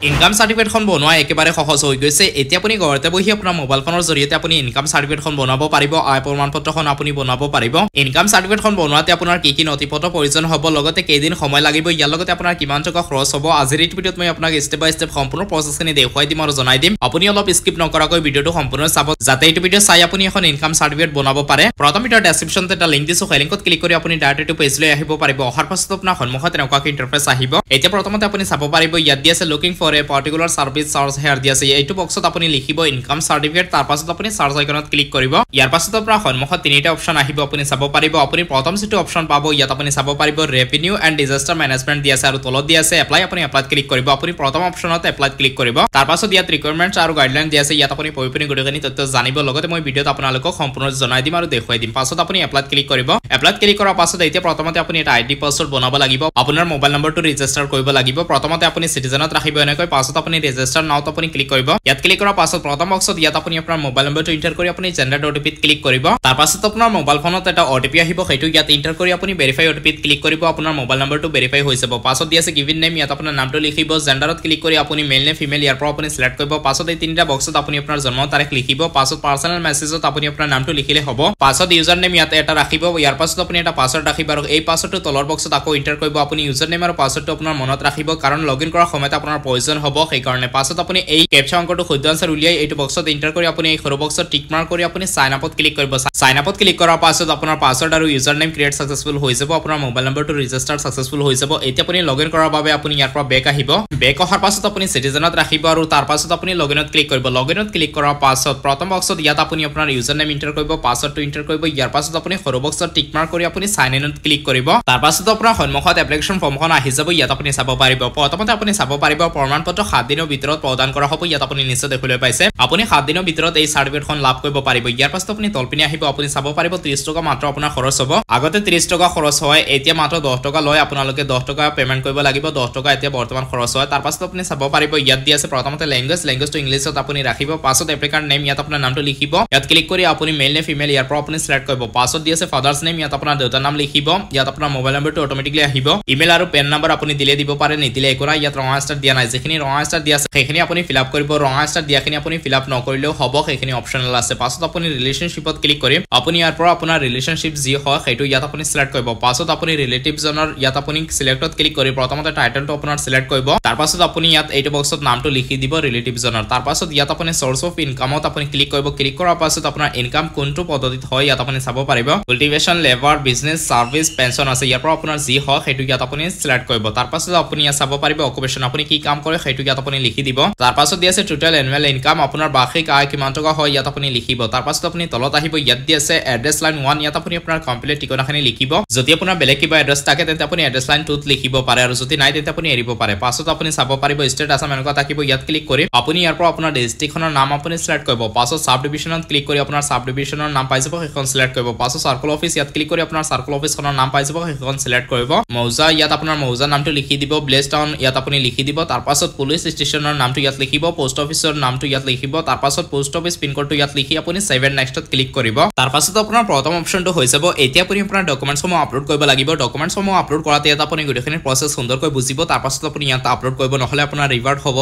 Income চাৰ্টিফিকেটখন বনোৱা একেবাৰে সহজ হৈ গৈছে। এতিয়া আপুনি ঘৰতে বহি আপোনাৰ মোবাইল ফোনৰ জৰিয়তে আপুনি ইনকাম চাৰ্টিফিকেটখন বনাব পাৰিব, আয় প্ৰমাণ পত্ৰখন আপুনি বনাব পাৰিব। ইনকাম চাৰ্টিফিকেটখন বনোৱাতে আপোনাৰ কি কি নথি পত্ৰ প্ৰয়োজন হ'ব, লগতে কেইদিন সময় লাগিব, ইয়াৰ লগতে আপোনাৰ কিমান টকা খৰচ হ'ব, আজিৰ এই ভিডিঅ'ত মই আপোনাক ষ্টেপ বাই ষ্টেপ সম্পূৰ্ণ প্ৰচেছখিনি দেখুৱাই দিম আৰু জনাই দিম। আপুনি অলপ স্কিপ নকৰাকৈ ভিডিঅ'টো সম্পূৰ্ণ চাব, যাতে এইটো ভিডিঅ' চাই আপুনি এখন ইনকাম চাৰ্টিফিকেট বনাব পাৰে। প্ৰথম ভিডিঅ'ৰ ডেছক্ৰিপশ্যনত এটা লিংক দিছোঁ, সেই লিংকত ক্লিক কৰি আপুনি ডাইৰেক্ট এইটো পেজলৈ আহিব পাৰিব। অহাৰ পাছত আপোনাৰ সন্মুখত এনেকুৱাকৈ ইণ্টাৰফেচ আহিব। এতিয়া প্ৰথমতে আপুনি চাব পাৰিব ইয়াত দি আছে looking for a particular service search here দি আছে। এইটো বক্সত আপুনি লিখিব ইনকাম চাৰ্টিফিকেট, তাৰ পাছত আপুনি চাৰ্চ আইকনত ক্লিক কৰিব। ইয়াৰ পাছত আপোনাৰ সন্মুখত তিনিটা অপশ্যন আহিব, আপুনি চাব পাৰিব। আপুনি প্ৰথম যিটো অপশ্যন পাব ইয়াত আপুনি চাব পাৰিব ৰেভিনিউ এণ্ড ডিজাষ্টাৰ মেনেজমেণ্ট দি আছে আৰু তলত দি আছে এপ্লাই। আপুনি এপ্লাইত ক্লিক কৰিব। আপুনি প্ৰথম অপশ্যনত এপ্লাইত ক্লিক কৰিব। তাৰ পাছত ইয়াত ৰিকুৱাৰমেণ্টছ আৰু গাইডলাইন দি আছে, ইয়াত আপুনি পঢ়ি পিনি গোটেইখিনি তথ্য জানিব, লগতে মই ভিডিঅ'ত আপোনালোকক সম্পূৰ্ণ জনাই দিম আৰু দেখুৱাই দিম। পাছত আপুনি এপ্লাইত ক্লিক কৰিব। এপ্লাইত ক্লিক কৰাৰ পাছত এতিয়া প্ৰথমতে আপুনি এটা আই ডি পাছৱৰ্ড বনাব লাগিব, আপোনাৰ মোবাইল নম্বৰটো ৰেজিষ্টাৰ কৰিব লাগিব। প্ৰথমতে আপুনি চিটিজেনত ৰাখিব এনেকৈ, পাছত আপুনি ৰেজিষ্টাৰ নাওত আপুনি ক্লিক কৰিব। ইয়াত ক্লিক কৰাৰ পাছত প্ৰথম বক্সত ইয়াত আপুনি আপোনাৰ মোবাইল নম্বৰটো এণ্টাৰ কৰি আপুনি জেনেৰেট অ'টিপিত ক্লিক কৰিব। তাৰ পাছত আপোনাৰ মোবাইল ফোনত এটা অ'টিপি আহিব, সেইটো ইয়াত এণ্টাৰ কৰি আপুনি ভেৰিফাই অ'টিপিত ক্লিক কৰিব। আপোনাৰ মোবাইল নম্বৰটো ভেৰিফাই হৈ যাব। পাছত দি আছে গিভিন নেম, ইয়াত আপোনাৰ নামটো লিখিব। জেণ্ডাৰত ক্লিক কৰি আপুনি মেল নে ফিমেল ইয়াৰ পৰা আপুনি চিলেক্ট কৰিব। পাছত এই তিনিটা বক্সত আপুনি আপোনাৰ জন্ম তাৰিখ লিখিব। পাছত পাৰ্চনেল মেছেজত আপুনি আপোনাৰ নামটো লিখিলে হ'ব। পাছত ইউজাৰ নেম ইয়াত এটা ৰাখিব। ইয়াৰ পাছত আপুনি এটা পাছৱৰ্ড ৰাখিব আৰু এই পাছৱৰ্ডটো তলৰ বক্সত আকৌ এণ্টাৰ কৰিব। আপুনি ইউজাৰ নেম আৰু পাছৱৰ্ডটো আপোনাৰ মনত ৰাখিব, কাৰণ লগ ইন কৰাৰ সময়ত আপোনাৰ প্ৰয়োজন হ'ব, সেইকাৰণে। পাছত আপুনি এই কেপচা অংকটো শুদ্ধ আনচাৰ উলিয়াই এইটো বক্সত এণ্টাৰ কৰি আপুনি এই সৰু বক্সত টিক মাৰ্ক কৰি আপুনি চাইন আপত ক্লিক কৰিব। চাইন আপত ক্লিক কৰাৰ পাছত আপোনাৰ পাছৱৰ্ড আৰু ইউজাৰ নেম ক্ৰিয়েট ছাকচেছফুল হৈ যাব, আপোনাৰ মোবাইল নম্বৰটো ৰেজিষ্টাৰ ছাকচেছফুল হৈ যাব। এতিয়া আপুনি লগ ইন কৰাৰ বাবে আপুনি ইয়াৰ পৰা বেক আহিব। বেক অহাৰ পাছত আপুনি চিটিজেনত ৰাখিব আৰু তাৰ পাছত আপুনি লগ ইনত ক্লিক কৰিব। লগ ইনত ক্লিক কৰাৰ পাছত প্ৰথম বক্সত ইয়াত আপুনি আপোনাৰ ইউজাৰ নেম এণ্টাৰ কৰিব, পাছৱৰ্ডটো এণ্টাৰ কৰিব। ইয়াৰ পাছত আপুনি সৰু বক্সত টিক মাৰ্ক কৰি আপুনি চাইন ইনত ক্লিক কৰিব। তাৰ পাছত আপোনাৰ সন্মুখত এপ্লিকেশ্যন ফৰ্মখন আহি যাব, ইয়াত আপুনি চাব পাৰিব। প্ৰথমতে আপুনি চাব পাৰিব প্ৰমাণ পত্ৰ 7 দিনৰ ভিতৰত প্ৰদান কৰা হ'ব, ইয়াত আপুনি নিশ্চয় দেখিবলৈ পাইছে। আপুনি 7 দিনৰ ভিতৰত এই চাৰ্টিফিকেটখন লাভ কৰিব পাৰিব। ইয়াৰ পাছত আপুনি তলপিনে আহিব, আপুনি চাব পাৰিব 30 টকা মাত্ৰ আপোনাৰ খৰচ হ'ব। আগতে 30 টকা খৰচ হয়, এতিয়া মাত্ৰ 10 টকা লয়। আপোনালোকে 10 টকা পে'মেণ্ট কৰিব লাগিব, 10 টকা এতিয়া বৰ্তমান খৰচ হয়। তাৰ পাছত আপুনি চাব পাৰিব ইয়াত দি আছে প্ৰথমতে লেংগুৱেজ, লেংগুৱেজটো ইংলিছত আপুনি ৰাখিব। পাছত এপ্লিকাণ্ট নেম, ইয়াত আপোনাৰ নামটো লিখিব। ইয়াত ক্লিক কৰি আপুনি মেল নে ফিমেল ইয়াৰ পৰা আপুনি চিলেক্ট কৰিব। পাছত দি আছে ফাদাৰ্ছ নেম, ইয়াত আপোনাৰ দেউতাৰ নাম লিখিব। ইয়াত আপোনাৰ মোবাইল নম্বৰটো অট'মেটিকলি আহিব। ইমেইল আৰু পেন নম্বৰ আপুনি দিলে দিব পাৰে, নিদিলে একো নাই। ইয়াত ৰঙা ষ্টাৰ দিয়া নাই, যিখিনি ৰঙা ষ্টাৰ দিয়া আছে সেইখিনি আপুনি ফিল আপ কৰিব। ৰঙা ষ্টাৰ দিয়াখিনি আপুনি ফিল আপ নকৰিলেও হ'ব, সেইখিনি অপশ্যনেল আছে। পাছত আপুনি ৰিলেশ্যনশ্বিপত ক্লিক কৰি আপুনি ইয়াৰ পৰা আপোনাৰ ৰিলেশ্যনশ্বিপ যি হয় সেইটো ইয়াত আপুনি চিলেক্ট কৰিব। পাছত আপুনি ৰিলেটিভজনৰ ইয়াত আপুনি চিলেক্টত ক্লিক কৰি প্ৰথমতে টাইটেলটো আপোনাৰ চিলেক্ট কৰিব। তাৰ পাছত আপুনি ইয়াত এইটো বক্সত নামটো লিখি দিব ৰিলেটিভজনৰ। তাৰ পাছত ইয়াত আপুনি চ'ৰ্চ অফ ইনকামত আপুনি ক্লিক কৰিব। ক্লিক কৰাৰ পাছত আপোনাৰ ইনকাম কোনটো পদ্ধতিত হয় ইয়াত আপুনি চাব পাৰিব। Cultivation, labour, business, service, pension আছে, ইয়াৰ পৰা আপোনাৰ যি হয় সেইটো ইয়াত আপুনি চিলেক্ট কৰিব। তাৰ পাছত আপুনি ইয়াত চাব পাৰিব অকুপেশ্যন, আপুনি কি কাম কৰে সেইটো ইয়াত আপুনি লিখি দিব। তাৰ পাছত দি আছে টোটেল এনুৱেল ইনকাম, আপোনাৰ বাৰ্ষিক আয় কিমান টকা হয় ইয়াত আপুনি লিখিব। তাৰ পাছত আপুনি তলত আহিব, ইয়াত দি আছে এড্ৰেছ লাইন 1, ইয়াত আপুনি আপোনাৰ কমপ্লিট ঠিকনাখিনি লিখিব। যদি আপোনাৰ বেলেগ কিবা এড্ৰেছ থাকে তেন্তে আপুনি এড্ৰেছ লাইন 2ত লিখিব পাৰে আৰু যদি নাই তেন্তে আপুনি এৰিব পাৰে। পাছত আপুনি চাব পাৰিব ষ্টেট আছাম এনেকুৱা থাকিব, ইয়াত ক্লিক কৰি আপুনি ইয়াৰ পৰা আপোনাৰ ডিষ্ট্ৰিক্টখনৰ নাম আপুনি চিলেক্ট কৰিব। পাছত চাব ডিভিশ্যনত ক্লিক কৰি আপোনাৰ চাব ডিভিশ্যনৰ নাম পাই যাব, সেইখন চিলেক্ট কৰিব। পাছত চাৰ্কল অফিচ, ইয়াত ক্লিক কৰি আপোনাৰ চাৰ্কল অফিচখনৰ নাম পাই যাব, সেইখন চিলেক্ট কৰিব। মৌজা, ইয়াত আপোনাৰ মৌজা নামটো লিখি দিব। ভিলেজ টাউন ইয়াত আপুনি লিখি দিব। তাৰ পাছত পুলিচ ষ্টেচনৰ নামটো ইয়াত লিখিব, পোষ্ট অফিচৰ নামটো ইয়াত লিখিব। তাৰ পাছত পোষ্ট অফিচ পিনকোডটো ইয়াত লিখি আপুনি 7 নেক্সটত ক্লিক কৰিব। তাৰ পাছত আপোনাৰ প্ৰথম অপশ্যনটো হৈ যাব। এতিয়া আপুনি আপোনাৰ ডকুমেণ্টছসমূহ আপলোড কৰিব লাগিব। ডকুমেণ্টছসমূহ আপলোড কৰাতে ইয়াত আপুনি গোটেইখিনি প্ৰচেছ সুন্দৰকৈ বুজিব। তাৰ পাছত আপুনি ইয়াত আপলোড কৰিব, নহ'লে আপোনাৰ ৰিভাৰ্ট হ'ব,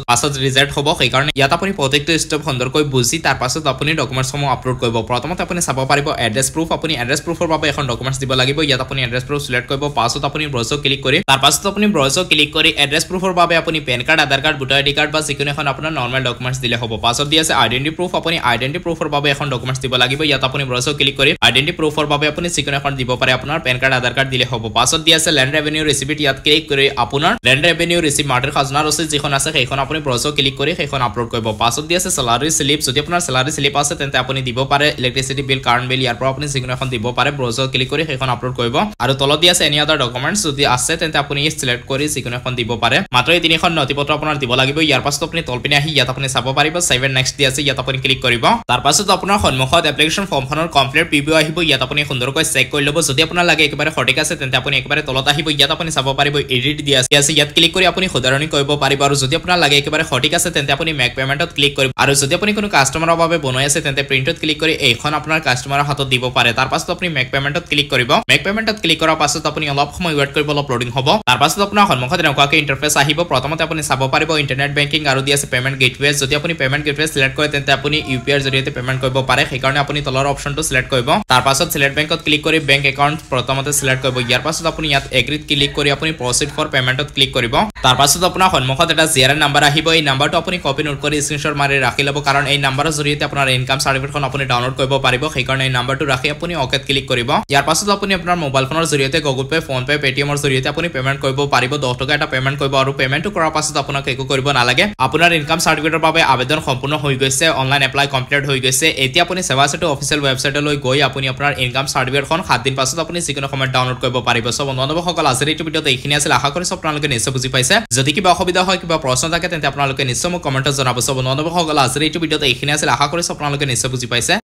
পাছত ৰিজেক্ট হ'ব। সেইকাৰণে ইয়াত আপুনি প্ৰত্যেকটো ষ্টেপ সুন্দৰকৈ বুজি তাৰ পাছত আপুনি ডকুমেণ্টছসমূহ আপলোড কৰিব। প্ৰথমতে আপুনি চাব পাৰিব এড্ৰেছ প্ৰুফ, আপুনি এড্ৰেছ প্ৰুফৰ বাবে এখন ডকুমেণ্টছ দিব লাগিব। ইয়াত আপুনি এড্ৰেছ প্ৰুফ চিলেক্ট কৰিব। পাছত আপুনি ব্ৰাউজত ক্লিক কৰি তাৰ পাছত আপুনি ব্ৰাউজত ক্লিক কৰি এড্ৰেছ প্ৰুফৰ বাবে আপুনি PAN card, Aadhaar card, voter ID card বা যিকোনো এখন আপোনাৰ নৰ্মেল ডকুমেণ্টছ দিলে হ'ব। পাছত দি আছে আইডেণ্টি প্ৰুফ, আপুনি আইডেণ্টি প্ৰুফৰ বাবে এখন ডকুমেণ্টছ দিব লাগিব। ইয়াত আপুনি ব্ৰাউজত ক্লিক কৰি আইডেণ্টি প্ৰুফৰ বাবে আপুনি যিকোনো এখন দিব পাৰে, আপোনাৰ পেন কাৰ্ড, আধাৰ কাৰ্ড দিলে হ'ব। পাছত দি আছে লেণ্ড ৰেভিনিউ ৰিচিপ্ট, ইয়াত ক্লিক কৰি আপোনাৰ লেণ্ড ৰেভিনিউ ৰিচিপ্ট, মাটিৰ খাজনা ৰচিদ যিখন আছে সেইখন আপুনি ব্ৰাউজত ক্লিক কৰি সেইখন আপলোড কৰিব। পাছত দি আছে চেলাৰী শ্লিপ, যদি আপোনাৰ চেলাৰী শ্লিপ আছে তেন্তে আপুনি দিব পাৰে। ইলেক্ট্ৰিচিটি বিল, কাৰেণ্ট বিল ইয়াৰ পৰা আপুনি যিকোনো এখন দিব পাৰে, ব্ৰাউজত ক্লিক কৰি সেইখন আপলোড কৰিব। আৰু তলত দি আছে এনি আদাৰ ডকুমেণ্টছ, যদি আছে তেন্তে আপুনি চিলেক্ট কৰি যিকোনো এখন দিব পাৰে। মাত্ৰ এই তিনিখন নথিপত্ৰ আপোনাৰ দিব লাগিব। ইয়াৰ পাছত আপুনি তলপিনে আহি ইয়াত আপুনি চাব পাৰিব 7 নেক্সট দি আছে, ইয়াত আপুনি ক্লিক কৰিব। তাৰ পাছত আপোনাৰ সন্মুখত এপ্লিকেশ্যন ফৰ্মখনৰ কমপ্লিট প্ৰিভিউ আহিব, ইয়াত আপুনি সুন্দৰকৈ চেক কৰি ল'ব। যদি আপোনাৰ লাগে একেবাৰে সঠিক আছে তেন্তে আপুনি একেবাৰে তলত আহিব, ইয়াত আপুনি চাব পাৰিব এডিট দি আছে, ইয়াত ক্লিক কৰি আপুনি শুধৰণি কৰিব পাৰিব। আৰু যদি আপোনাৰ লাগে একেবাৰে সঠিক আছে তেন্তে আপুনি মেক পেমেণ্টত ক্লিক কৰিব। আৰু যদি আপুনি কোনো কাষ্টমাৰৰ বাবে বনাই আছে তেন্তে প্ৰিণ্টত ক্লিক কৰি এইখন আপোনাৰ কাষ্টমাৰৰ হাতত দিব পাৰে। তাৰ পাছত আপুনি মেক পেমেণ্টত ক্লিক কৰিব। মেক পেমেণ্টত ক্লিক কৰাৰ পাছত আপুনি অলপ সময় ৱেইট কৰিব, অলপ লোডিং হ'ব। তাৰ পাছত আপোনাৰ সন্মুখত এনেকুৱাকৈ ইণ্টাৰফেচ আহিব। প্ৰথমতে আপুনি আপুনি চাব পাৰিব ইণ্টাৰনেট বেংকিং আৰু দি আছে পেমেণ্ট গেটৱে। যদি আপুনি পেমেণ্ট গেটৱে চিলেক্ট কৰে তেন্তে আপুনি ইউ পি আইৰ জৰিয়তে পেমেণ্ট কৰিব পাৰে, সেইকাৰণে আপুনি তলৰ অপশ্যনটো চিলেক্ট কৰিব। তাৰ পাছত চিলেক্ট বেংকত ক্লিক কৰি বেংক একাউণ্ট প্ৰথমতে চিলেক্ট কৰিব। ইয়াৰ পাছত আপুনি ইয়াত এগ্ৰিত ক্লিক কৰি আপুনি প্ৰচিড ফৰ পেমেণ্টত ক্লিক কৰিব। তাৰ পাছত আপোনাৰ সন্মুখত এটা জি আৰ এন নাম্বাৰ আহিব। এই নাম্বাৰটো আপুনি কপি নোট কৰি স্ক্ৰীনশ্বট মাৰি ৰাখি ল'ব, কাৰণ এই নাম্বাৰৰ জৰিয়তে আপোনাৰ ইনকাম চাৰ্টিফিকেটখন আপুনি ডাউনলোড কৰিব পাৰিব। সেইকাৰণে এই নাম্বাৰটো ৰাখি আপুনি অকেত ক্লিক কৰিব। ইয়াৰ পাছত আপুনি আপোনাৰ মোবাইল ফোনৰ জৰিয়তে গুগল পে', ফোন পে', পেটিএমৰ জৰিয়তে আপুনি পেমেণ্ট কৰিব পাৰিব। 10 টকা এটা পেমেণ্ট কৰিব আৰু পেমেণ্টটো কৰাৰ পাছত আপোনাক একো কৰিব নালাগে। আপোনাৰ ইনকাম চাৰ্টিফিকেটৰ বাবে আবেদন সম্পূৰ্ণ হৈ গৈছে, অনলাইন এপ্লাই কমপ্লিট হৈ গৈছে। এতিয়া আপুনি সেৱা সেতু অফিচিয়েল ৱেবছাইটলৈ গৈ আপুনি আপোনাৰ ইনকাম চাৰ্টিফিকেটখন 7 দিন পাছত আপুনি যিকোনো সময়ত ডাউনলোড কৰিব পাৰিব। চ' বন্ধু বান্ধৱসকল, আজিৰ এইটো ভিডিঅ'ত এইখিনি আছিল। আশা কৰিছোঁ আপোনালোকে নিশ্চয় বুজি পাইছে। যদি কিবা অসুবিধা হয়, কিবা প্ৰশ্ন থাকে, তেন্তে আপোনালোকে নিশ্চয় মোক কমেণ্টত জনাব। চ' বন্ধু বান্ধৱসকল, আজিৰ এইটো ভিডিঅ'ত এইখিনি আছিল। আশা কৰিছোঁ আপোনালোকে নিশ্চয় বুজি পাইছে।